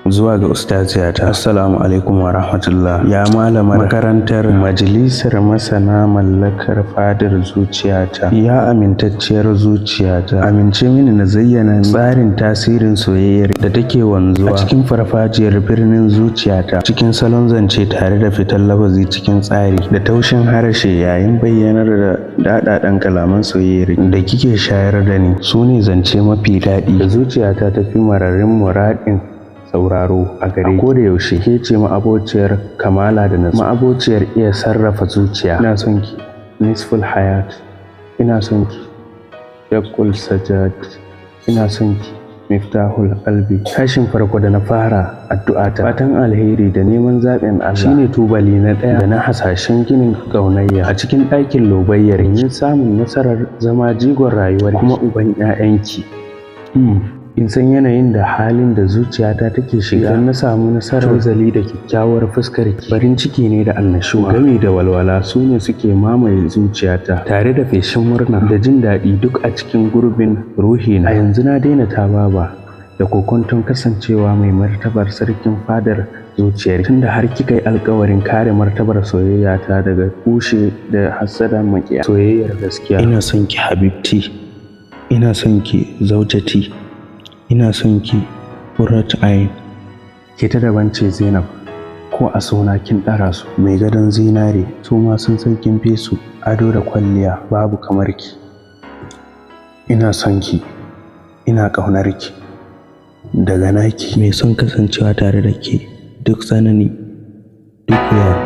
Zuwa ga ustaziyata. Assalamu alaikum wa rahmatullah. Ya malamar makarantar majalisar masana mallakar fadar zuciyata. Ya amintacciyar zuciyata. Amince mini na zayyana tsarin tasirin soyayyar da take wanzuwa a cikin farfajiyar birnin zuciyata, cikin salon zance tare da fitar lafazi cikin tsari da taushin harshe yayin bayyanar da daɗaɗan kalaman soyayyar da kike shayar da ni. Su ne zance mafi daɗi da zuciyata ta fi mararin muradin sauraro a gare ki. Koda yaushe ke ce ma'abociyar kamala da natsuwa, ma'abociyar iya sarrafa zuciya. Ina son ki, Nisful Hayat. Ina son ki, Yakul Sajad. Ina son ki, Miftahul Qalbi. Tashin farko da na fara addu'a ta fatan alheri da neman zaɓin Allah shine tubali na ɗaya da na hasashen ginin ƙaunayya a cikin ɗakin lobayyar domin samun nasarar zama jigon rayuwar kuma uban 'ya'yanki. In san yanayin da halin da zuciyata take shiga idan na samu nasarar tozali da kyakkyawar fuskar ki. Farin ciki ne da annashuwa gami da walwala su ne suke mamaye zuciyata tare da feshin murna da jin daɗi duk a cikin gurbin ruhina. A yanzu na daina tababa da kokonton kasancewa mai martabar sarkin fadar zuciyar, tunda har kika yi alkawarin kare martabar soyayya ta daga kushe da hassada makiya soyayyar gaskiya. Ina son ki, habibti. Ina son ki, zaujati. Ina son ki, Qurrat Ain. Ke ta daban ce, Zainab, ko a suna kin ɗara su. Mai gadon zinare, su ma sun san kin fi su ado da kwalliya, babu kamar ki. Ina son ki, ina ƙaunar ki. Daga naki mai son kasancewa tare da ke duk tsanani, duk wuya.